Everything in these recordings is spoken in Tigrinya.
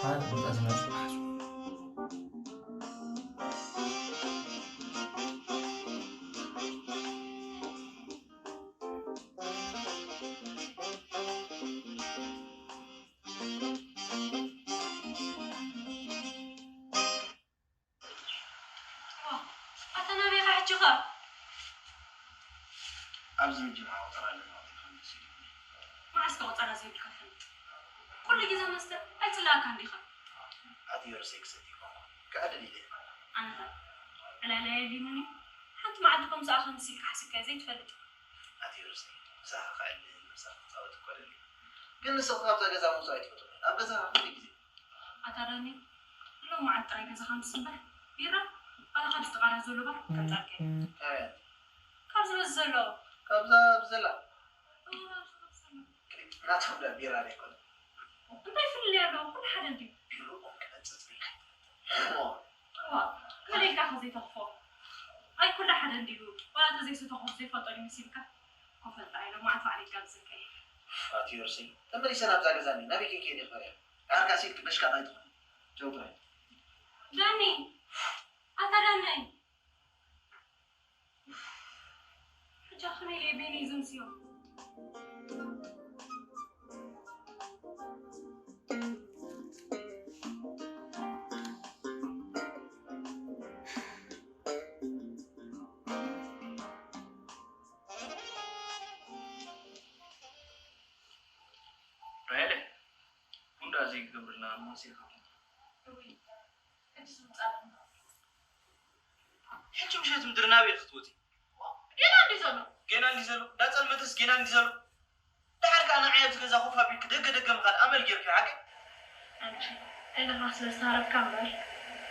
ኣነ ክመጻ ዝመጽእ ክሓስብ። ኣታ ናበይ ኢኻ ሕጂ ኸ? ኣብዚ ምጅማር ቆጸራ ኣለና ኣውጺእካ መሲሉኒ። መዓስ ከ ቆጸራ ዘይብልካ ትፈልጥ? ኩሉ ግዜ መስተ ኣይጽላእካን ዲኻ? ኣቲ ዮርሰይ ክሰቲ ይኾንኩ ክዕልል ኢለ ይኾንኩ። ኣነ ኸ ዕላል ኣየድልዩንን እዩ። ሓንቲ መዓልቲ ከምዚ ኣኻ መሲልካ ሓሲብካዮ ዘይትፈልጥ። ኣቲ ዮርሰይ ምሳኻ ክዕልል ምሳኻ ክጻወት እኮ ደሊ። ግን ንስኺ ካብዛ ገዛ ምውጻእ ኣይትፈትውን። ኣብ ገዛኻ ኩሉ ግዜ ኣታ ዳኒ፣ ሎማዓንቲ ጥራይ ገዛኻ ምስ እምበር፣ ቢራ ዋላ ካብዚ ጥቓና ዘሎ ባር ከምጻልካ እየ። ኣበይ? ካብዚ በዚ ዘሎ። ካብዛ ኣብዚ ዘላ? እወ፣ ኣብዚ በዚ ዘሎ። ናቶም ዳ ቢራ ዶ ኣይኮነን? እንታይ ፍልልይ ኣለዎ? ኩሉ ሓደ እንድዩ። ቢርኦም ክነጽጽ ኢልካ ኣይትፈልጥን። እሞ? እዋ፣ ካልእ ኢልካ ከ ዘይተኽፎ? ኣይ ኩሉ ሓደ እንድዩ። ዋላ እንተ ዘይሰተኹ ዘይፈልጦ ድዩ መሲልካ? ኮፈል ጥራይ ሎማዓንቲ ባዕለይ ይጋብዘካ እየ። ኣቲ ዮርሰይ፣ ተመሊሰ ናብዛ ገዛ እንድዩ። ናበይ ከይከይደ ክፈርያ? ዓርካ ሲልኪ በሽካት ኣይትኹኒ። ጀው ጥራይ። ዳኒ፣ ኣታ ዳናይ። ሕጂ ከመይ ኢለ ቤኒ ዘምስዮ? ራሄለ፣ ቡንዳ ዘይክገብርልና እሞ ሲርካ። እውይ፣ ሕጂ ዝምጻእ ኣለና። ሕጂ ምሸት ምድሪ ናበይ ክትወጺ? ጌና እንዲ ዘሎ። ጌና እንዲ ዘሎ? እንዳ ጸልመተስ ጌና እንዲ ዘሎ? ደሓር ከኣ ንዓይ ኣብዚ ገዛ ኮፍ ኣቢልኪ ደገ ደገ ምኻድ ኣመል ጌርኪ ሓቂ? ኣንቺ፣ እልኻ ስለ ዝተሃረብካ እምበር፣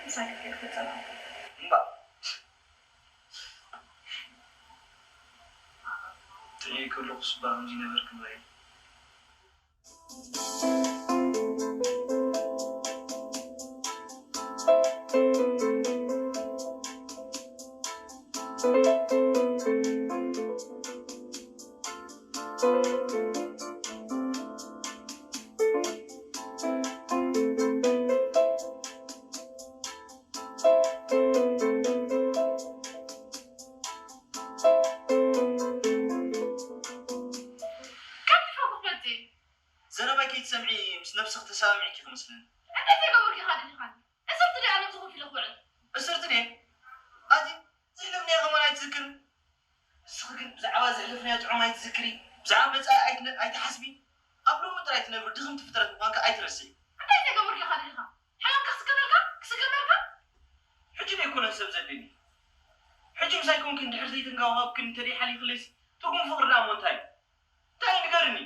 ምሳይ ክትከይድ ፈጸምኩ። እምባ። ጥዕየ ከለኹስ እባ ከምዚ ነበርኪ እምበይ። ከፊፈ ክፍለጥ እየ። ዘረባይ ከይትሰምዒ ምስ ነብስኺ ተሰማሚዕኪ ክመስለኒ። እንታይ ተገብርኪ ኢኻ ደሊኻኒ? እስርቲ ድየ ኣነ ኣብዚ ኮፍ ኢለ ክውዕል? እስርቲ ድየ? ኣቲ ዘሕለፍናዮ ከማን ኣይትዝክርን? ንስኺ ግን ብዛዕባ ዘሕለፍናዮ ጥዑም ኣይትዝክሪ፣ ብዛዕባ መጻኢ ኣይትነ- ኣይትሓስቢ። ኣብ ሎሚ ጥራይ ትነብሪ ድኽምቲ ፍጥረት ምዃንኪ ኣይትረስዒ። እንታይ ተገብርኪ ኢኻ ደሊኻ? ሕማምካ ክስከመልካ? ክስከመልካ? ሕጂ ደይኮነን ሰብ ዘድልየኒ። ሕጂ ምሳይ ኮንኪ እንድሕር ዘይተንከባኸብክኒ እንተደይሓሊኽለይሲ ትርጉም ፍቕሪ ደኣ እሞ እንታይ እዩ? እንታይ እዩ ንገርኒ?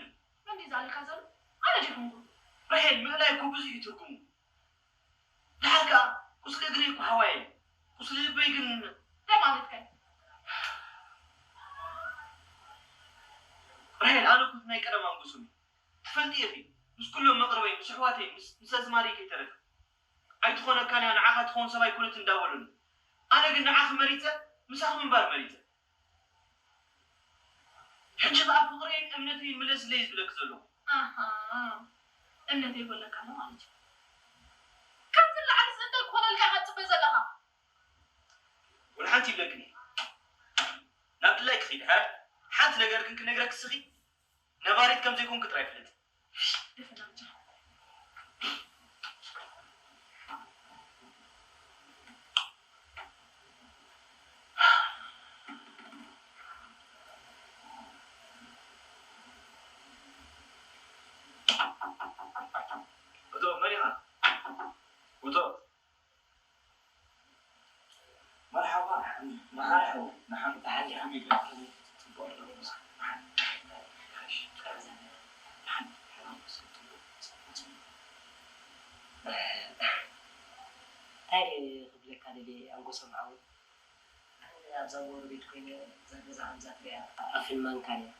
መን ድዩ ዝኣልየካ ዘሎ? ኣነ ድየ ኮንኩ? ራሄል፣ ምእላይ እኮ ብዙሕ እዩ ትርጉሙ። ደሓር ከኣ ቁስሊ እግረይ እኮ ሓዋየ እዩ። ቁስሊ ልበይ ግን እንታይ ማለትካ እዩ? ራሄል፣ ኣነ እኮ እቲ ናይ ቀደም ኣንጉሱም እዩ። ትፈልጢ ኢኺ፣ ምስ ኩሎም መቕርበይ፣ ምስ ኣሕዋተይ፣ ምስ ምስ ኣዝማደይ ከይተረፈ ኣይትኾነካን እያ፣ ንዓኻ ትኸውን ሰብ ኣይኮነትን እንዳበሉኒ። ኣነ ግን ንዓኺ መሪጸ፣ ምሳኺ ምንባር መሪጸ። ሕጂ ከኣ ፍቕረይን እምነተይን ምለስለይ ዝብለኪ ዘለኹ። ኣሃ፣ እምነት የይጎለካ ኣሎ ማለት እዩ። ካብዚ ንላዕሊ ስእንተ ክኾነልካ ኢኻ ትጽበ ዘለኻ? ወላ ሓንቲ ይብለክን እየ። ናብ ድላይኪ ኺዲ፣ ሕራይ። ሓንቲ ነገር ግን ክነግረኪ ስኺ፣ ነባሪት ከም ዘይኮንኪ ጥራይ ፍለጢ። እቶ መን ኢኻ? ውቶ። መርሓባ፣ መሓሪ ሓወይ፣ ንሓንቲ ሓንቲ ሓሚድ ጽቡቕ ኣለዎ። እንታይ ክብለካ ደልየ ኣንጎሶም ሓወይ፣ ኣነ ኣብዛ ጎረቤት ኮይነ እዛ ገዛ ከምዛ ትሪኣ ኣፍን ማንካን እያ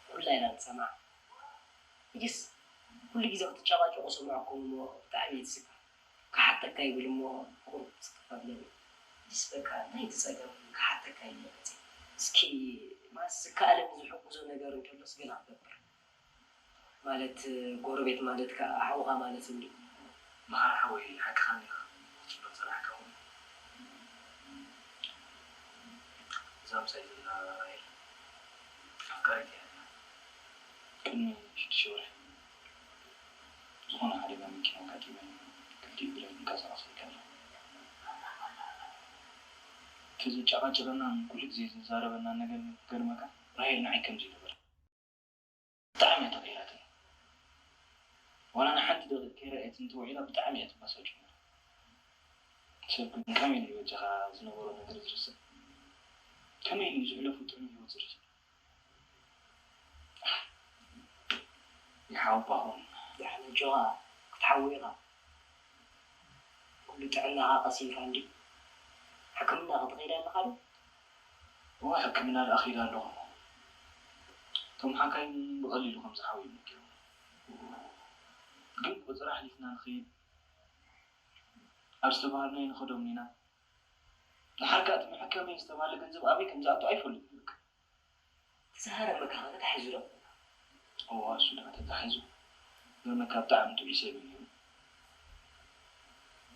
ኩላ ኢና ንሰምዓ። ሕጅስ ኩሉ ግዜ ክትጨቓጨቑ ሰማዕኩም እሞ ብጣዕሚ እየ ዝስከፍ። ክሓተካ ይብል እሞ ቁሩብ ስክፍ ኣብለኒ። ሕጅስ በቃ እንታይ እቲ ጸገም ክሓተካ ኢለ መጺአ። እስኪ ማለት ዝከኣለኒ ዝሕግዞ ነገር እንተሎስ ገለ ክገብር። ማለት ጎረቤት ማለት ከኣ ሓውኻ ማለት እንድዩ። መሓሪ ሓወይ፣ ሓቅኻ እኒኻ። ክትብሎ ዝጸናሕካ እውን፣ እዛ ምሳይ ዘላ ራሄል ኣፍቃሪት እያ። ቅድሚ ሽዱሽተ ወርሒ ዝኾነ ሓደጋ መኪና ኣጋጢመኒ፣ ክልቲኡ እግረይ ክንቀሳቐስ ኣይከኣልን። እቲ ዘጨቓጨቐናን ኩሉ ግዜ ዘዛረበናን ነገር ክገርመካ፣ ራሄል ንዓይ ከምዚ ይነበረ። ብጣዕሚ እያ ተቐይራትኒ። ዋላ ንሓንቲ ደቂቕ ከይረኣየትኒ ተውዒላ ብጣዕሚ እያ ትባሳጭ ነይራ። ሰብ ግን ከመይ ኢሉ እዩ በጃኻ ዝነበሮ ነገር ዝርስዕ? ከመይ ኢሉ እዩ ዘሕለፎ ጥዑም ህይወት ዝርስዕ? ይሓውባኹም። ደሓን ኣጆኻ ክትሓዊ ኢኻ። ኩሉ ጥዕናኻ ቀስ ኢልካ እንድዩ። ሕክምና ክትኸይድ ኣለኻ ዶ? እወ፣ ሕክምና ደኣ ከይደ ኣለኹ። እቶም ሓካይም ብቐሊሉ ከም ዝሓዊ እዮም ነጊሮም። ግን ብቑጽሪ ኣሕሊፍና ንኸይድ ኣብ ዝተባሃልናዮ ንኸዶም ኢና። ድሓር ከኣ እቲ መሐከሚ ዝተባህለ ገንዘብ ኣበይ ከም ዝኣቱ ኣይፈልጥን በቃ። ተዛረብ መካኸ ተታሒዙ ዶ? እወ፣ እሱ ደኣ ተታሒዙ። ገርመካ ብጣዕሚ ጥዑይ ሰብ እዩ ነይሩ።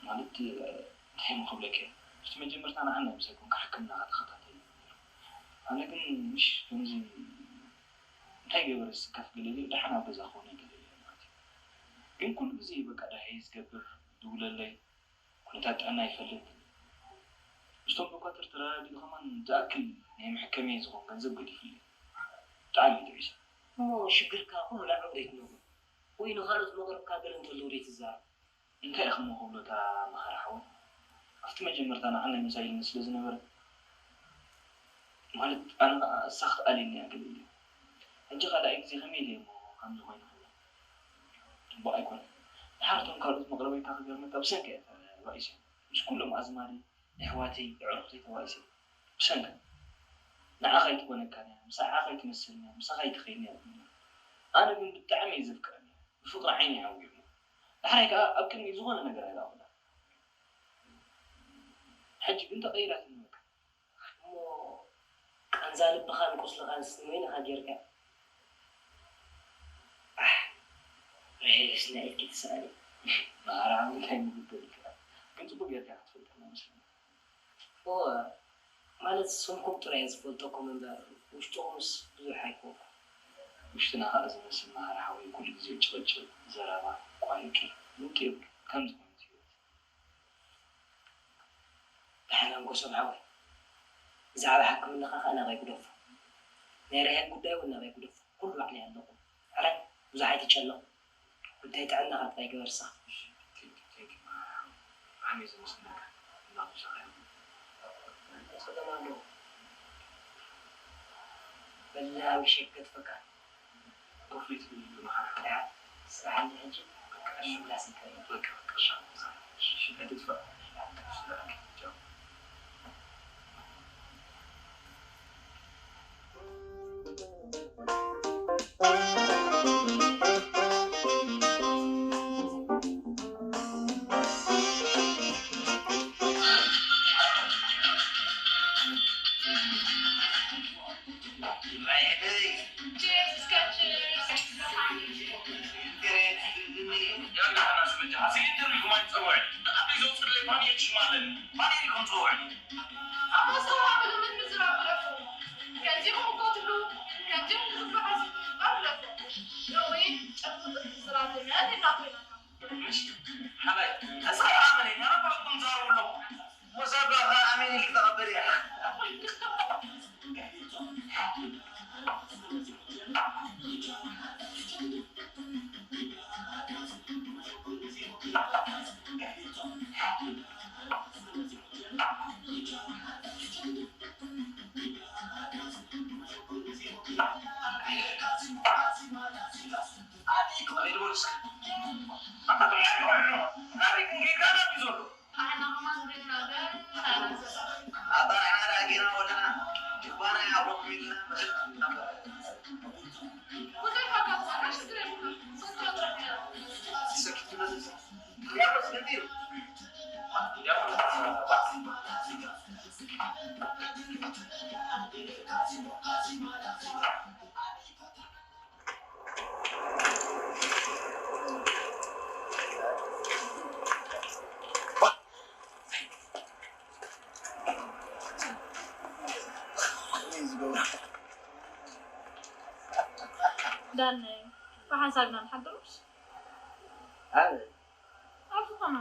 ማለት፣ እንታይ እሞ ክብለካ እየ? ኣብቲ መጀመርታ ንዓና ምስ ኣይኮንካ ሕክምናኻ ተኸታተል እዩ ነይሩ። ኣነ ግን ምሽ ከምዚ እንታይ ገበረ ስካፍ ገለ ኢለ ደሓን ኣብ ገዛ ክኾነ ገለ ኢለ ማለት እዩ። ግን ኩሉ ግዜ በቃ ዳሄ ዝገብር፣ ዝድውለለይ፣ ኩነታት ጥዕና ይፈልጥ። ምስቶም ዶኳትር ተረዳዲኡ ከማን ዝኣክል ናይ መሐከሚ ዝኾን ገንዘብ ገዲፉለይ። ብጣዕሚ እዩ ጥዑይ ሰብ። እሞ ሽግርካ ኩሉ ንዕኡ ዘይትነግሮ ወይ ንኻልኦት መቕርብካ ገለ እንተለዉ ዘይትዛረብ? እንታይ ኢኹም ክብሎ እታ መሃሪ ሓወይ? ኣብቲ መጀመርታ ንዓና ምሳይ ኢልኒ ስለ ዝነበረ፣ ማለት ኣነ ኸኣ እሳ ክትኣልየኒ እያ ገለ ኢለ። ሕጂ ካልኣይ ግዜ ከመይ ኢለ እሞ ከምዚ ኮይኑ ክብሎ? ጽቡቕ ኣይኮነን። ድሓር እቶም ካልኦት መቕረበይካ ክገርመካ ብሰንኪ እየ ተባኢሰ። ምስ ኩሎም ኣዝማደይ፣ ኣሕዋተይ፣ ኣዕሩኽተይ ተባኢሰ። ብሰንካ። ንዓኻ ኣይትኾነካን እያ፣ ምሳኻ ኣይትመስልን እያ፣ ምሳኻ ኣይትኸይድን እያ ዝብሉኒ። ኣነ ግን ብጣዕሚ እየ ዘፍቅረን እየ። ብፍቕሪ ዓይኒ ሓዊኹ። ዳሕራይ ከኣ ኣብ ቅድሚኡ ዝኾነ ነገር ኣይረኣኹላን። ሕጂ ግን ተቐይራትኒ በቃ። እሞ ቃንዛ ልብኻን ቁስልኻን ስመይንኻ ጌርካ። ኣሕ፣ ርሄስ ናይ ኢድኪ ትስኣሊ። መሃራ እንታይ ምግበር ኢልካ? ግን ጽቡቕ ጌርካ ክትፈልጠና መስለኒ። እወ፣ ማለት ስምኩም ጥራይ እየ ዝፈልጠኩም እምበር ውሽጥኹምስ ብዙሕ ኣይኮንኩን። ውሽጥና ኸኣ ዝመስል መሃሪ ሓወይ ኩሉ ግዜ ጭቕጭቕ፣ ዘረባ፣ ቋንቂ፣ ለውጢ የብሉን። ከምዚ ኮይኑ ህይወት። ደሓን ኣንጎሶም ሓወይ፣ ብዛዕባ ሕክምናኻ ኸኣ ናባይ ግደፎ። ናይ ራሄል ጉዳይ እውን ናባይ ግደፎ። ኩሉ ባዕለይ ኣለኹ። ሕራይ ብዙሕ ኣይትጨነቕ። ጉዳይ ጥዕናኻ ጥራይ ግበር ንስኻ። ቴንኪ፣ ቴንኪ፣ ብጣዕሚ እየ ዘመስግነካ። እናተሻቐለ። ጸገም ኣለዎ። በላዊ ሸገት ፈቃር። ኮፍሊት ብልዩ መሓራ። ስራሕ እንዲ ሕጂ በቃ፣ እሺ። ምላስ ይቀርብ። በቃ፣ በቃ፣ እሺ። እሺ፣ ኣይትጥፋእ። እሺ፣ ቻው። ኣቦ ሰው ብልምን ምዝራብ ብለፉ። ከምዚኹም እኮ ትብሉ፣ ከምዚኹም ትብሉ ሓዚ እባ ብለፉ። ሎሚ ጨብጡ ዝራብ ልመድ ኢልና ኮይናካ። ምሽ ሓላይ፣ ተሳይ ኣመለይ፣ ናባኹም ዛሩ ኣለኹ። ወሳባ ኣሜን ኢልክ ተቐበል እያ። ዳነይ፣ ብሓንሳብ ኢና ንሓድር ምሽ? ኣበይ? ኣብ ዝኾነ።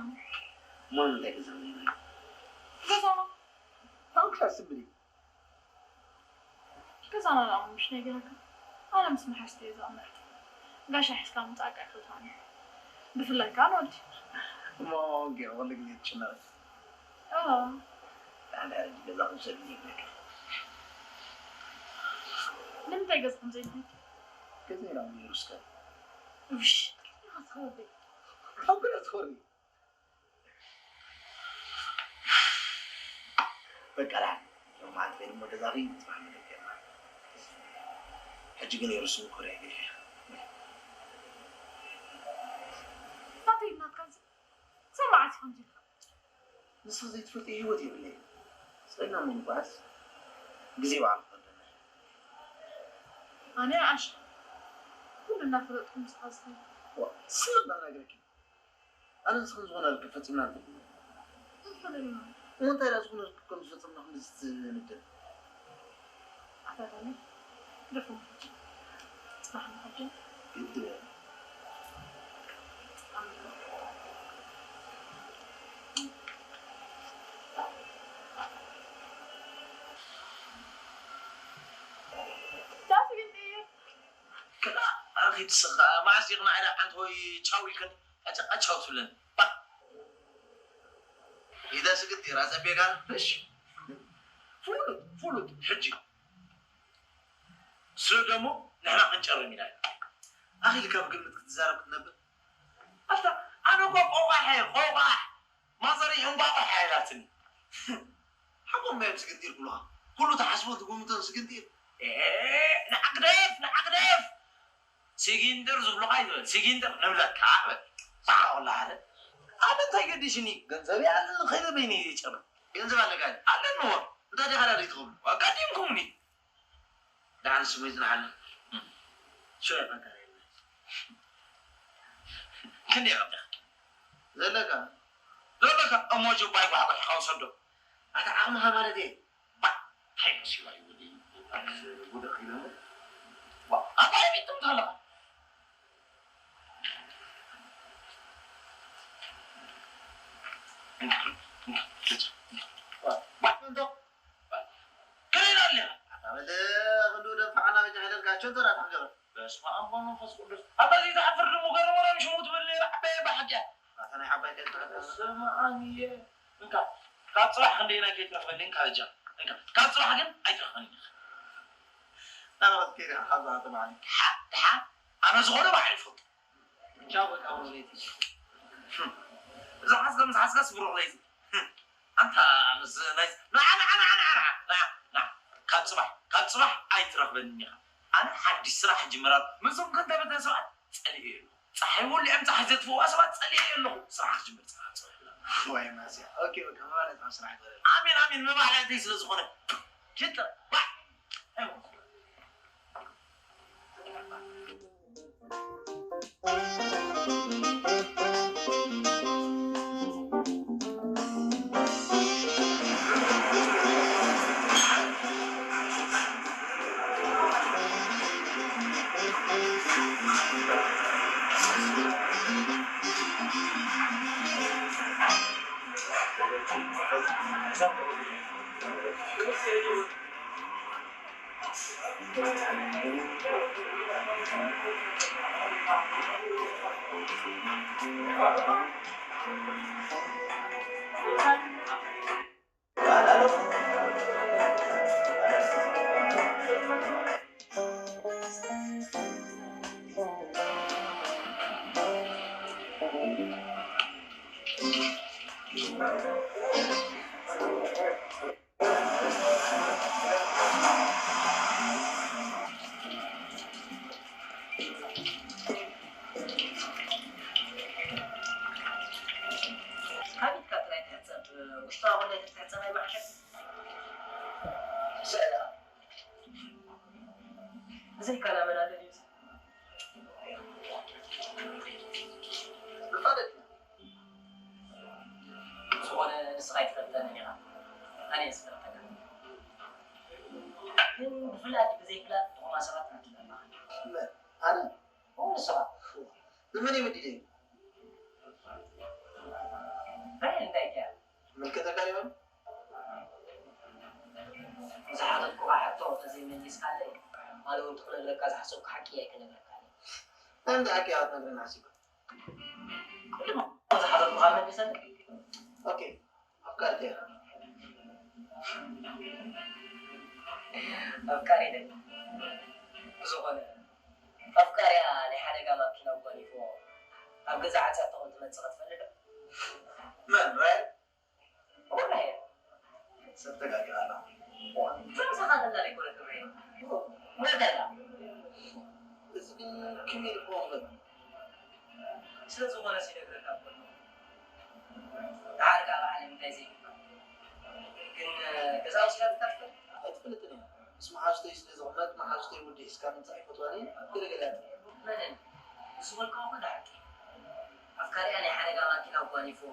እሞ ንምንታይ ገዛ ዘይብሉ? ገዛና። ታንካ ስብሪ። ገዛና ደኣ ምሽ ነጊረካ። ኣነ ምስ መሓዝተይ እየ ዝቕመጥ። ጋሻ ሒዝካ ምምጻእካ ኣይክልካን እዩ። ብፍላይ ከኣ ንወዲ። እሞ ገይሩ ኩሉ ግዜ ትጭነቕ። እዎ። ኣነ ሕጂ ገዛ ክውሰድ እዩ ይብለካ። ንምንታይ ገዛ ከም ዘይብለካ? ገዛ ኢላ ነይሩ እስከ። ውሽ፣ ኢኻ ትኸበበይ። ካብ ገለ ትኸሪ። በቃ ደሓን። ሎማዓንቲ ከይደ እሞ ገዛኺ፣ ጽባሕ መደብ ጌርና። ሕጂ ግን የርስኒ ኮርያ ገዲፈ። ናተይ ናትካን ሰብ መዓት ኢኻ ከምዚ ኢልካ? ንስኺ ዘይትፈልጥዮ ህይወት የብለይን። ጸገም ምንባርስ ግዜ ባዕሉ ክፈርደና እዩ። ኣነ ንኣሽ ኩሉ እናፈለጥኩ ምስኻ ዝኸይድ። ዋ፣ ስም እንዳናገረኪ። ኣነ ንስኽን ዝኾነ ርክብ ፈጺምና ንፈልጥ። ኣይፈልጥን። እሞ እንታይ ደኣ ዝኾነ ርክብ ከም ዝፈጸምና ክንድዚ ትንድን? ኣታ ዳኒ፣ ደፍን ሕጂ። ጽባሕ ንሕጂ። ግዲ። ዳስ ግን ጥይር። ክላ ኣኺድ ስኻ፣ መዓስ ኢኽና ዓይዳ ሓንቲ ወይ ቻው ኢልከን? ኣጨቃ ቻው ትብለን። ባ። ኢዳ ስግድ ዲራ ጸቤ ጋር፣ እሺ። ፍሉጥ፣ ፍሉጥ፣ ሕጂ። ስለ ደሞ ንሕና ክንጨርም ኢና። ኣኺልካ ብግምት ክትዛረብ ክትነብር? ኣታ፣ ኣነ እኮ ቆቋሕ እየ፣ ቆቋሕ። ማዘረይ እንቋቑሖ ኣይላትኒ። ሓቆም እዮም ስግንጢር ክብሉኻ። ኩሉ ትሓስቦን ትግምቶን ስግንጢር። ኤ፣ ንዓግደፍ፣ ንዓግደፍ። ሲጊንድር ዝብሉኻ ይትበል፣ ሲጊንድር ንብለካ በል። ባዕላ ወላ ሓደ። ኣነ እንታይ ገዲሽኒ? ገንዘብ ኣለኒ፣ ከይደ በይነይ እየ ጨርም። ገንዘብ ኣለካ? ኣለኒ እወ። እንታይ ዲኻ ዳደይ ትኸብሉ? ኣጋዲምኩምኒ። ደሓን ስሙ ይጽንሓልና። ሹረ ፈንታ የለ። ክንደይ ቀብዳ? ዘለካ? ዘለካ? እሞ ጅባይ ጓሕጓሕ ኢኻ ውሰዶ። ኣታ ዓቕምኻ ማለት እየ። ባ፣ እንታይ መሲሉ እዩ ወዲ? ኣንስ ጉድ ኣኺለ እሞ። ዋ፣ ኣታ ይጥምት ኣለኻ። ዋ፣ ዋ፣ እንዶ። ከመይ ኢላ ኣሊኻ? ኣታ በል፣ ክንዱ ደንፋዕና በጃ ሒደልካ፣ ቸንተራ ትኽገበር። በስመ ኣብ ወመንፈስ ቅዱስ። ኣታ ዘይትሓፍር ድሙ ገረመራ ምሽ ሞት በል ነይራ ዓባይ ባሕጃ። ኣታ ናይ ዓባይ ከልካ። በስመ ኣብ እየ። እንካ፣ ካብ ጽባሕ ክንደየናይ ከይትረኽበለይ፣ እንካ በጃ። እንካ፣ ካብ ጽባሕ ግን ኣይትረኽበኒ። ናብኣ ከይደ፣ ሓዛ ተባዕኒ። ሓ-፣ ሓ-፣ ኣነ ዝኾነ ባዕሉ ይፈልጦ። ቻው፣ በቃ፣ ብሩኽ ለይቲ። ዝሓዝካ ምስ ሓዝካስ ብሩኽ ለይቲ። ኣንታ ምስ ናይ፣ ንዓ፣ ንዓ፣ ንዓ። ካብ ጽባሕ፣ ካብ ጽባሕ ኣይትረኽበንን ኢኻ። ኣነ ሓድሽ ስራሕ ጅምር ኣለኹ። ምስዞም ክልተ በተ ሰባት ጸሊኤ ኣለኹ። ጸሓይ ወሊዖም ጸሓይ ዘጥፍእዋ ሰባት ጸሊኤ ኣለኹ። ስራሕ ክጅምር ጽባሕ ጽባሕ። ዋይ ማስያ። ኦኬ፣ በቃ፣ መባልዕ ስራሕ ይበል። ኣሜን፣ ኣሜን። መባልዕ እንተይ ስለ ዝኾነ። ሽጠ፣ ባዕ። ኣይሞት። ካብ ኢድካ ጥራይ ትሕጸብ፣ ውሽጣ ኮነ ትሕጸብ ኣይመሓሸን። ስእላ ብዘይካ ናመና ደልዩ ዝፋለጥ ዝኾነ ንስኻ ኣይትፈልጠንን ኢኻ፣ ኣነ እየ ዝፈልጠካ። ግን ብፍላጥ ብዘይፍላጥ ጥቑማ ሰባት ንሕትመማ። እምበር ኣነ? ንስኻ? ንመን እዩ በዲለዩ? ኣይ፣ እንታይ ከ? ምልከተካ ዲዮም? ዝሓተትኩኻ ሕቶ እንተዘይመሊስካለይ፣ ኣነ እውን ክነግረካ ዝሓሰብኩ ሓቂ ኣይክነግረካን እየ። እንታይ ሓቂ ኢኻ ክትነግረኒ ሓሲብካ? ኩሉ ዝሓተትኩኻ መልሰለይ። ኦኬ፣ ኣፍቃሪተይ ኢኻ። ኣፍቃሪተይ? ብዝኾነ፣ ኣፍቃሪያ ናይ ሓደጋ ማኪና ኣጓኒፍዎ ኣብ ገዛ ዓጽያቶ ከም ትመጽእ ክትፈልጥ ዶ? መን? ራሄል? እወ፣ ራሄል። ሰብ ተጋጊኻ ኣለኻ። እዛ ምሳኻ ዘላ ዘይኮነት ራሄል። መን ዘላ? እዚ ግን ከመይ ኢሉ ክኸውን ይኽእል? ስለ ዝኾነስ ይነግረካ እኮ ኣለኹ። ደሓር ከኣ ብዓለም እንታይ ዘይግባእ። ግን ገዛ ወሲዳትካ ትፈልጥ? ኣይትፈልጥን እያ። ምስ መሓዙተይ ስለ ዝቕመጥ፣ መሓዙተይ ወዲ ሒዝካ ምምጻእ ኣይፈትዋን እየ። ገለገለ እያ ትብል። መንን? ንዝበልካዮ ኩሉ ሓቂ። ኣፍቃሪኣ ናይ ሓደጋ ማኪና ኣጓኒፍዎ።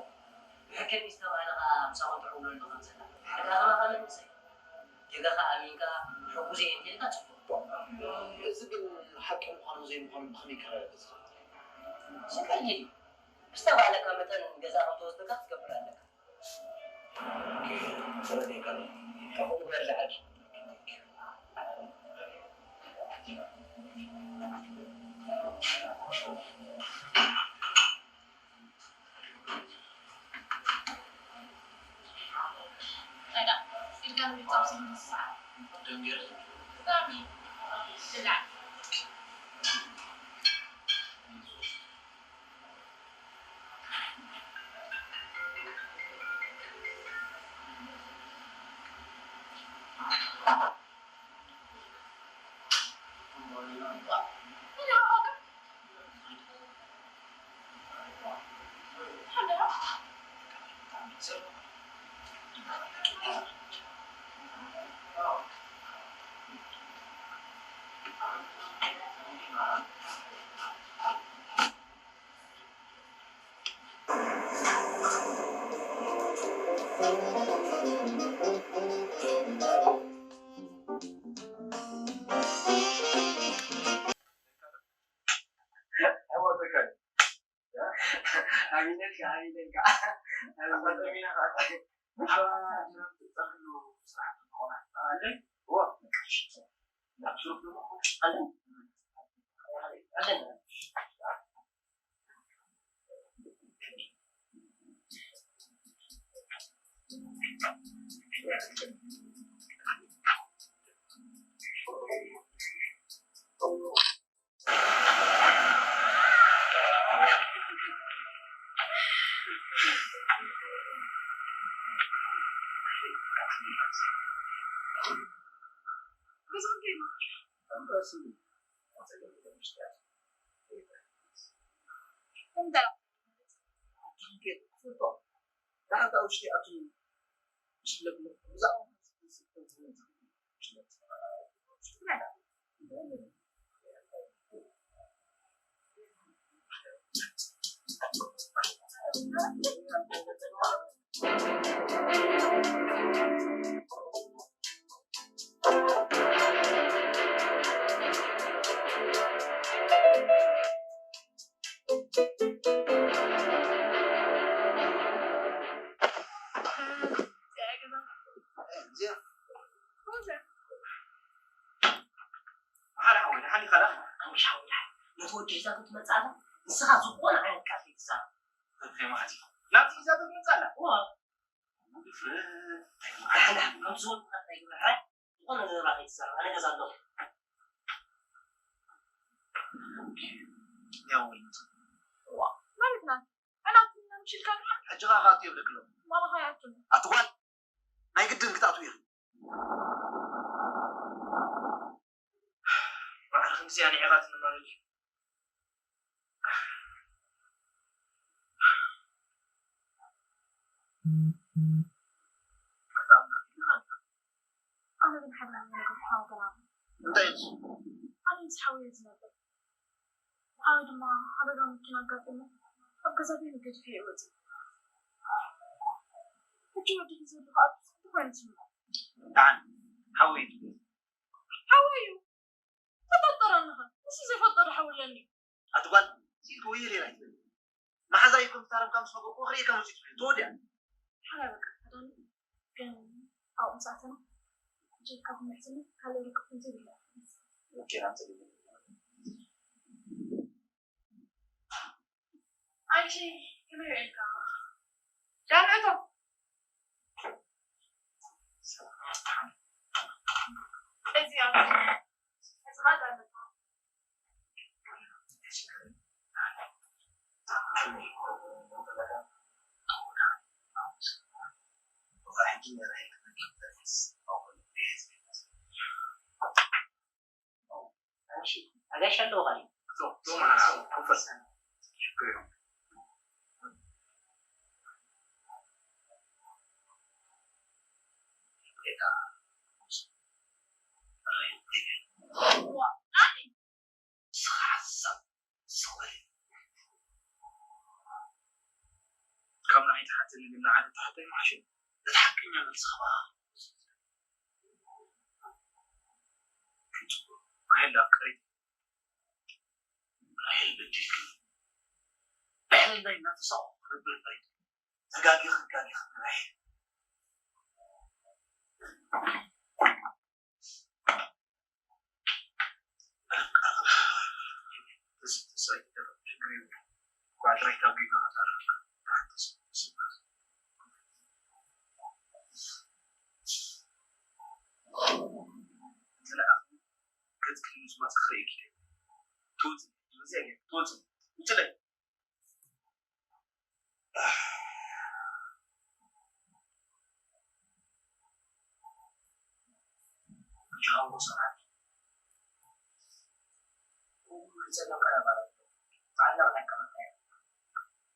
ብሕክም ዝተባህለ ከኣ ምሳኹም ትዕውለሉ ከም ዘላ። ሓደጋ ከማኻ መንእሰይ። ጌጋኻ ኣሚንካ ሕጉስ እየ እንተኢልካ ጽቡቕ። እዚ ግን ሓቂ ምዃኑ ዘይምዃኑ ብኸመይ ክረጋገጽ ይኽእል? እዚ ቀሊል እዩ። ብዝተባህለካ መጠን ገዛ ከም ትወስደካ ክትገብር ኣለካ። ተረዲእካ ኣሎ። ከምኡ ግበር ዝዓቢ። ጠጋ ኢልካ ንምብጻሕ ዝህሉ ሰዓት። ደንጊረ። ብጣዕሚ። ብላዕ። ኣሚነልካ፣ ኣሚነልካ። እዚኣ። መሓሪ ሓወይ፣ ደሓን ዲኻ ደኣ? ሓሙሽ ሓወይ፣ ደሓን። ነቲ ወዲ ሒዛቶ ትመጽእ ኣላ። ንስኻ ዝኾነ ዓይነት ቃል ከይትዛረብ። እንታይ ማለት እዩ? ናብቲ ሒዛቶ ትመጽእ ኣላ? እዋ። ድፍረት፣ እንታይ ማለት እዩ? ደሓን፣ ደሓን። ከምቲ ዝበልኩኻ እንታይ ግበር፣ ሕራይ? ዝኾነ ነገር ከይትዛረብ፣ ኣነ ገዛ ኣለኹ። ያው፣ እዋ፣ ማለት ናት። ኣናትና ምሽልካ ሕጂ ኸኣ ክኣቱ የብለክሎ። ማለኻ ይኣቱ። ኣቲ ጓል፣ ናይ ግድን ክትኣትዊ ኢኺ። ማዕረ ክንድዚኣ ንዒቓትኒ ማለት እዩ። ኣነ ግን ሓደ ነገር ክሓብረካ። እንታይ እዩ? ኣነ ምስ ሓወይ እየ ዝነብር። ሓወይ ድማ ሓደጋ መኪና ኣጋጢሙ ኣብ ገዛ ደይኑ ገዲፉ እዩ ወፂኡ። ሕጂ ወዲ ሒዘሉ ከዓ ብፅቡቅ ኮይኑ ይስምዖ። ደሓን ሓወይ እዩ። ሓወይ እዩ። ተጠርጥሮ ኣለኻ። ንሱ ዘይፈልጦ ዶ ሓወይ? ተወዲኣ። ሓላ በቃ ተዳሉ ግን ኣብኡ ምስ ኣተና ጀካ ብምሕዝነት ካልእ ርክብ ከምዘይብላ። ኦኬ፣ ኣንተ ኣንቺ ከመይ ውዒልካ? ዳንዕቶ እዚ ኣብ እዚ ኻዳ ኣለካ። ኣጋሽ ኣለዉ ኸ? ካብ ንዓይ ትሓተኒ ግን ንዓይ ትሓተኒ ማሕሽን እቲ ሓቀኛ መልሲ ከኣ ራሄል ኣፍቀሪት ራሄል በዲልክ ራሄል ናይ እናተሳቑ ክነብር ናይ ተጋጊኺ ጋጊኺ ራሄል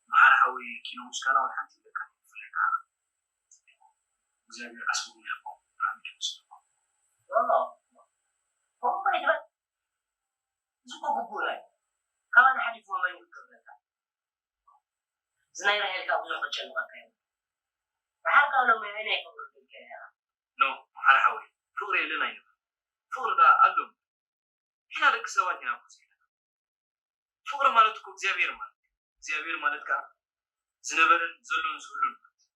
መሓሪ ሓወይ ኪኖ ምስጋና ወደ ሓንቲ ይበቃ ብፍላይ ከዓ እግዚኣብሔር ዓስቡ ይሃቦ ብርሃን ይደምስሶ ከምኡ ኣይትበል። እዚ እኮ ግቡእና እዩ። ካባና ሓሊፉ መን እዩ ክገብረልካ? እዚ ናይ ራሄል ከዓ ብዙሕ ከጨንቐካ እዩ። ደሓር ከዓ ሎሚ ኣበይ ናይ ፍቕሪ ክልከ ኢኻ? ኖ መሓሪ ሓወይ ፍቕሪ የለን ኣይንበል ፍቕሪ ደኣ ኣሎ ንሕና ደቂ ሰባት ኢና እኮ ዘለና ፍቕሪ ማለት እኮ እግዚኣብሔር ማለት እዩ እግዚኣብሔር ማለት ከዓ ዝነበረን ዘሎን ዝህሉን ማለት እዩ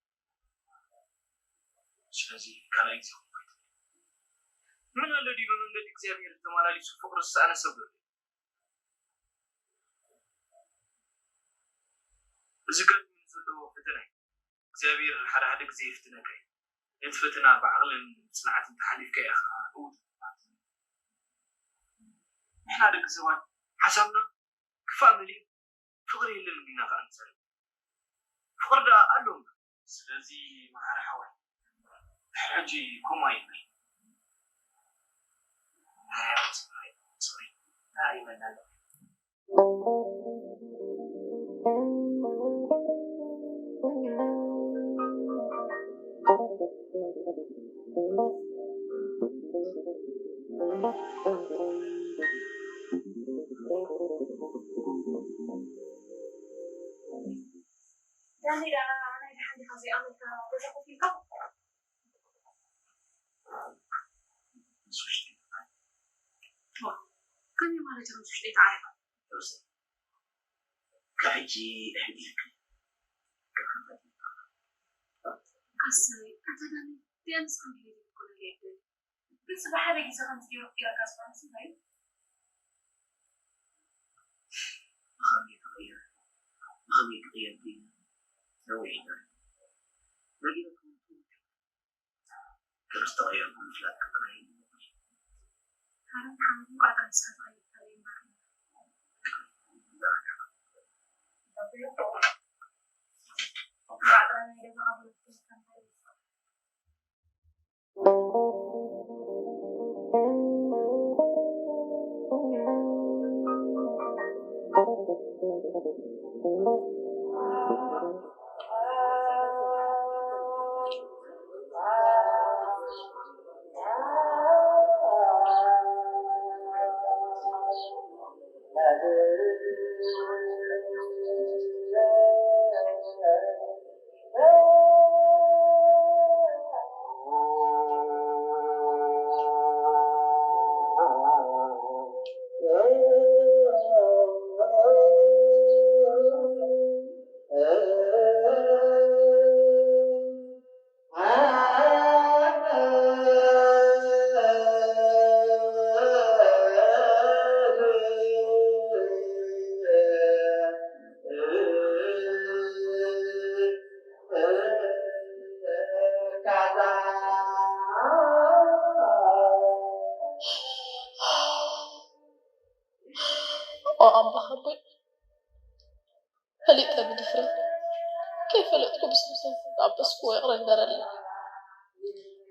ስለዚ ካልኣይ ግዜ መን ኣሎ ድዩ ብመንገዲ እግዚኣብሔር ተመላሊሱ ፍቕሪ ዝሰኣነ ሰብ ዘሎ እዚ ገጥሙኒ ዘሎ ፈተና እዩ እግዚኣብሔር ሓደ ሓደ ግዜ ይፍትነካ እዩ ነቲ ፈተና ብዓቕልን ብፅንዓትን ተሓሊፍካዮ ኢኻ እውት ንሕና ደቂ ሰባት ሓሳብና ክፋእ መሊኡ ፍቕሪ የለን ኢልና ከዓ ንዛረብ ፍቕሪ ደኣ ኣሎ እምበር ስለዚ መሓሪ ሓወይ ድሕሪ ሕጂ ከምኡ ኣይበል ናይ ሓወይ ፅባሕ እዩ ፅሩይ እንታይ ይበል ኣሎ ዳንኤል፣ ኣነ ደሓን ዲኻ ዘይኣመልካ ገዛ ኮፍ ኢልካ? ምስ ውሽጢ ተዓሪፋ። ዋ፣ ከመይ ማለት እዩ ምስ ውሽጢ ተዓሪፋ? ርእሰይ። ካብ ሕጂ ኣሕቢርኪ። ኣሰይ፣ ኣታ ዳኒ፣ ቢያንስ ክንደይ ይኮነ ይዕድል? ግን ብሓደ ግዜ ከምዚ ገይሩ ክገርካ ዝኾነ እንታይ እዩ? ብኸመይ ክቕየር? ብኸመይ ክቕየር? ነዊሕ ይበል። ነጊረኩም ከም ዝተቐየርኩ ምፍላጥ ጥራይ እዩ። ሓረን ሓረን ቋጥራ ንስኻ ተቐይርካ ዘይምባር። ቋጥራ ናይ ገዛኻ ብለኩ ልዕልኩ ብስብሰብ ዝኣበስክዎ ይቕረ ግበረለይ።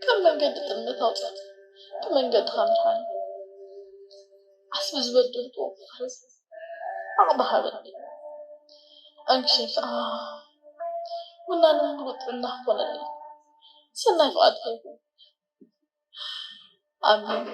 ካብ መንገዲ ጥልመት ኣውፅኣት ብመንገድኻ ምርሓኒ። ዓስቢ ዝበደልክዎ ክኽሕስ ዓቕሚ ሃበኒ። ኣንክሸይ ከዓ ውናን ምሉእ ጥዕና ክኾነለይ ሰናይ ፍቓድካ ይኹን። ኣሜን።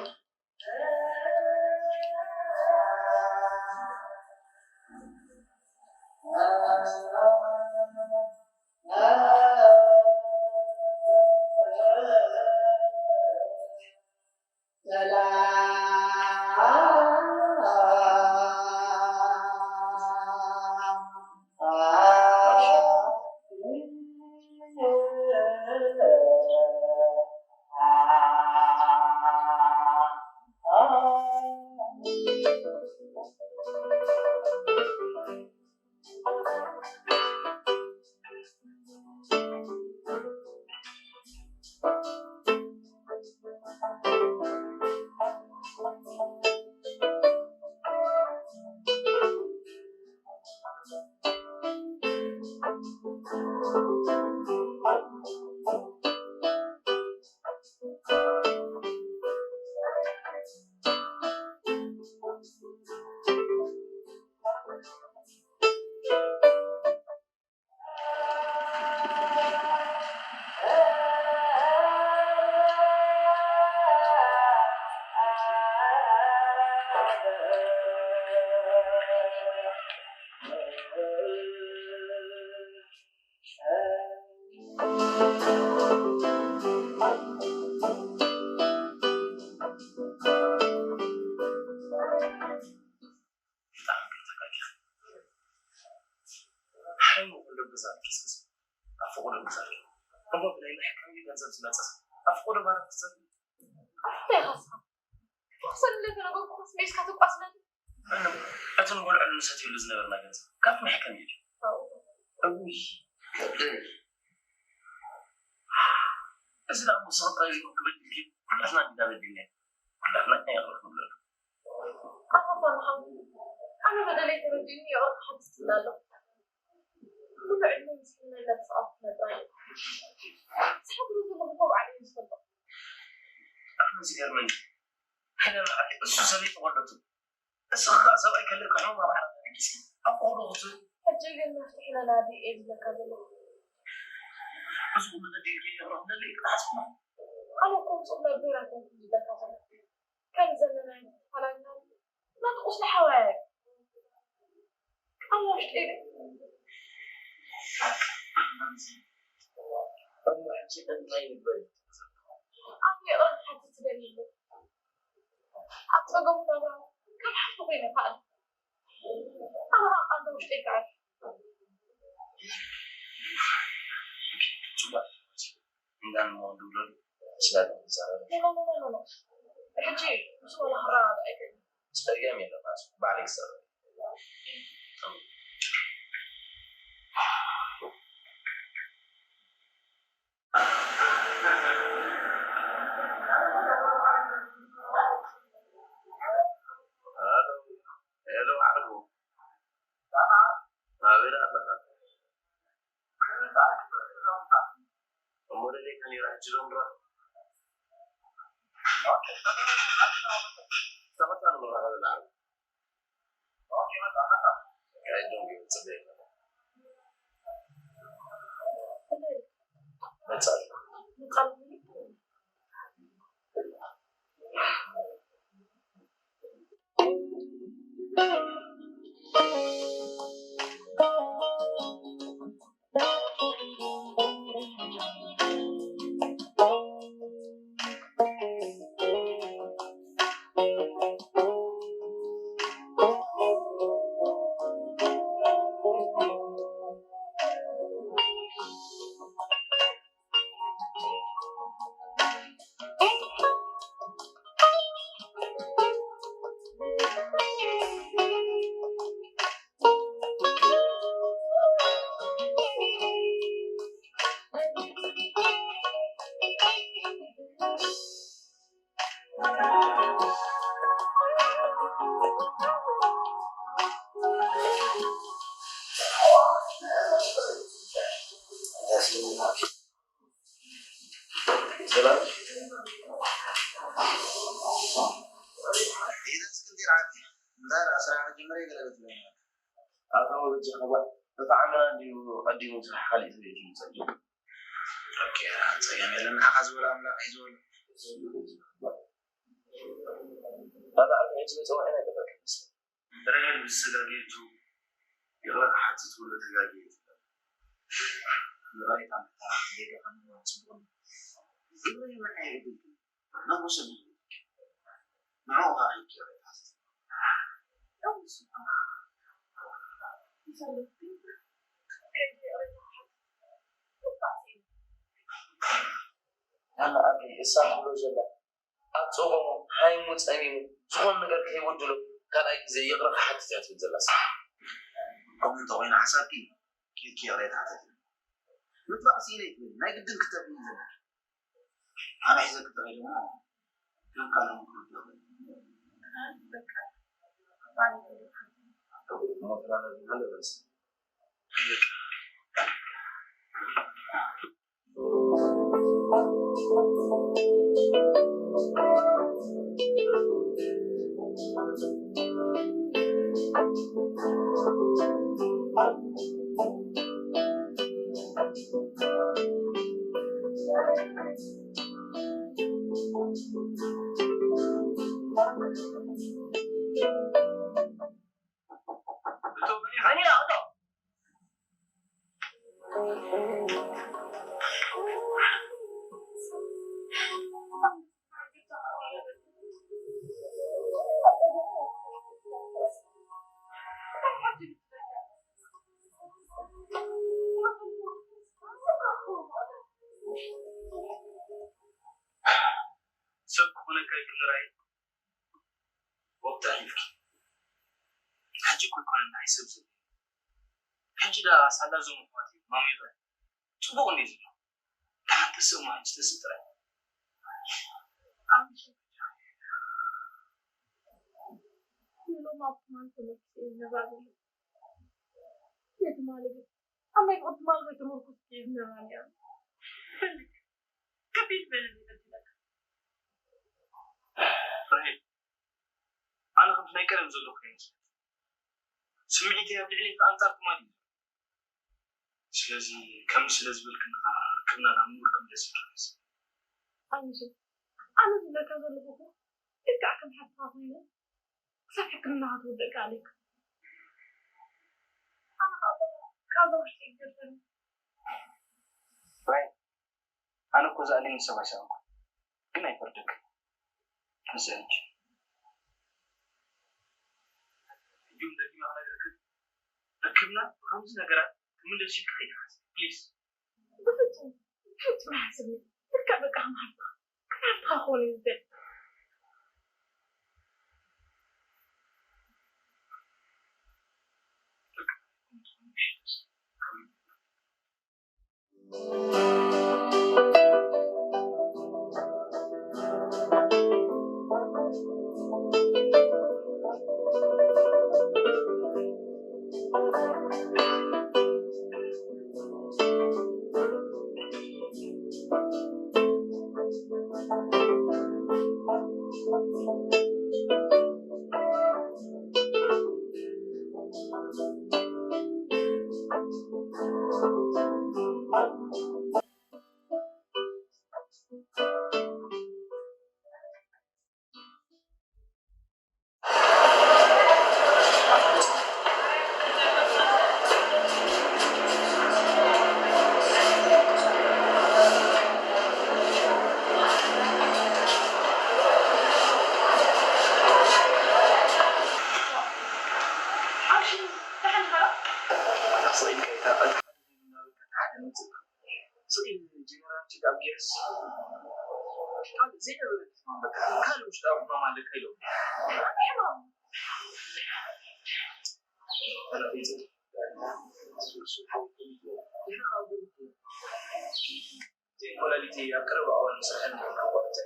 ብጣዕሚ ተጋጊኺ። ሓይሙ ኩሎም ገዛ ኪስክስ ኣብ ፈቐዶ ገዛ ኣሎ። እሞ ብናይ ምሕካም እዩ ገንዘብ ዝመጽእ። ኣብ ፈቐዶ ማለት ክትዘርጊ። ኣታ ኢኻ እስኻ። ትኽሰኒ ለተነገርኩ ስሜስካ ትቋስለኒ። እሞ እቲ ንበልዐሉ ንሰትየሉ ዝነበርና ገንዘብ ካብ ምሕካም እዩ። እውይ፣ ከብደይ። እዚ ደኣ እሞ ስቕ ጥራይ ዘይኮንኩ በዲልኪ፣ ኩላትና እንዲና በዲልና። ኩላትና እኛ ይቕረ ክንብለሉ። ኣታ እኳ ንሓው፣ ኣነ በደለይ ተረዲእኒ ይቕረ ክሓትት እብላ ኣለኹ። ሙሉእ ዕድመ ምስ ሕነ ለብስቓ ክትነብራ እየ። ዝሓድሮ ዘለኹ እኮ ባዕለይ እየ ዝፈልጦ። ኣነ ዝገርመኒ፣ ሕነ ንዓዲ እሱ ሰበይቲ ወለቱ። እስኻ ከኣ ሰብኣይ ከለካ ሕሙም ኣብ ዓራት ተደቂስኪ ኣብ ፈቐዶ ክትብል። ሕጂ ግን መፍትሒ ለናዲ እየ ዝብለካ ዘለኹ። እዚ ኩሉ ተዲልኪ ይቕረ ክብለለይ ክትሓስብ ነው? ኣነ እኮ ውጹእ ክነብር ኣይኮንኩን ዝብለካ ዘለኹ። ከም ዘለናዮ ተፈላሊና ነቲ ቁስሊ ሓዋያ እዩ። ኣብ ውሽጢ ግን እሞ ሕጂ እንታይ ንግበር? ኣነ ይቕረ ክሓትት እደሊ ኣለኹ። ኣብ ጸገሙ ናብራ ከም ሓፍቲ ኮይነ ይኸኣል። ኣነ ከዓ ቃንዛ ውሽጠይ ክዓርፍ። ጽቡቕ። እንዳንሞ እንድብለሉ ስጋት ንዛረብ። ኖ፣ ኖ፣ ኖ፣ ኖ፣ ኖ። ሕጂ ምስ ወላ ክረዳዳእ ኣይክእልን። ጸገም የለን፣ ባዕለይ ክዛረብ። ሄሎ፣ ሄሎ፣ ዓርኩ። ኣበይ ኣለኻ? እሞ ደለይካ ነይራ፣ ሕጂ ዶ ንረኽብ? ተቐጻሊ መራኸቢ ላዕሊ። ሰላም። ይዛ ስክንቲር ዓዲ እንታይ ደኣ ስራሕ መጀመርያ ገለ በትለና። ኣቶ በጃኻ ባ፣ እቲ ዓመና እንድዩ ቀዲሙ ስራሕ ካሊእ ሰበይቲ ይምጸእ። ኦኬ፣ ጸገም የለን። ንዓኻ ዝበሎ ኣምላኽ እዩ ዝበሎ። ኣታ ዓዲ ሕጂ መጸውዒ ናይ ተፈጥሮ። ራሄል ብዝተጋገየቱ ይቕረ ክሓትት ኩሉ ተጋግየ። ይቕሬታ ምሕታት ጌጋ ከመይ ጽቡቕ ግብሪ ይመሓየር ይብል። ነብሱ ንዕኡ ኸኣ ይቅረ ይሓትት። ኣነ ኣቢ እሳ ትብሎ ዘላ ኣብ ጸገሙ ሃይሙ ጸሚሙ ዝኾነ ነገር ከይበድሎ ካልኣይ ግዜ ይቕረ ክሓትት እያ ትብል ዘላ። እሳ ከምኡ እንተኾይኑ ሓሳብኪ ኬድኪ ይቕሬታ ሓተቲ። ምጥፋእ ስኢነ ኣይትበሊ፣ ናይ ግድን ክተብሊ ዘለኪ። ኣነ ሒዘኪ ተኸይደ እሞ ከም ካልኦም ክወድቕ። ሰብ ክኾነካ ይክእል ራይ ወቅቲ ኣሕሊፍኪ። ሕጂ እኮ ኣይኮነን ንዓይ ሰብ ዘድልየኒ። ሕጂ ደኣ ሳላ እዞም ኣሕዋተይ ማሚቐ ጽቡቕ እንድዩ ዘሎ። ደሓን ተስእሞ ሕጂ ተስእ ጥራይ። ኣምሽ። ኩሎም ኣብ ትማል ተመርኩሰ እየ ዝነብር ዘለኹ። ነቲ ትማል ግን ኣብ ናይ ብቕድሚ ትማል ዘይተመርኩስኩ እየ ዝነብር ነይረ። ከቢድ በደል እዩ በዲለካ። ራሄል፣ ኣነ ከምቲ ናይ ቀደም ዘለኹ ከይመስለኪ። ስምዒተይ ኣብ ልዕሊ ኣንጻር ትማል እዩ። ስለዚ ከምዚ ስለ ዝበልክኒ ከኣ ርክብና ናብ ምውር ክምለስ እዩ ዝመስል። ኣይምሽ፣ ኣነ ዝብለካ ዘለኹ እኮ ልክዕ ከም ሓፍትኻ ኮይነ ክሳብ ሕክምና ክትውድእ ከኣልየካ። ኣነ ከኣ ካብዛ ውሽጢ ይገድፈኒ። ራይ፣ ኣነ እኮ ዝኣለኒ ሰብ ኣይሰኣንኩን፣ ግን ኣይፈርደክን። ተስእ እንጂ። ሕጂ እውን ደጊመ ክነግረክን፣ ርክብና ብኸምዚ ነገራት ክምለስ ኢልኪ ከይትሓስቢ፣ ፕሊስ። ብፍጹም፣ ብፍጹም ኣይሓስብን። ልክዕ በቃ ከም ሓፍትኻ፣ ከም ሓፍትኻ ክኾን እየ ዝደሊ። ስኢል ጀነራል ቺድ ኣብ ጌርስ ካልእ ዘይነበረ ሕማም በቃ ካልእ ውሽጣዊ ሕማም ኣለካ ኢሎም። ሕማም ተለፊቱ ዘይኮላሊቲ ኣብ ቀረባ እዋን ስርሐን ክቋርጸ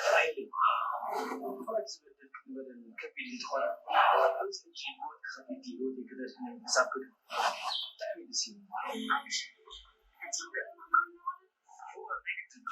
ሓይሊ፣ ብፍላይ ዝበደልክኒ በደል ከቢድ እንተኾነ፣ ኣብዚ ሕጂ ህይወት ክኸፍለኪ፣ ህይወተይ ክተድሕኒ ሓሳብ ክህልዎ ብጣዕሚ ደስ ይብለኒ። እዋ፣ ናይ ግድን።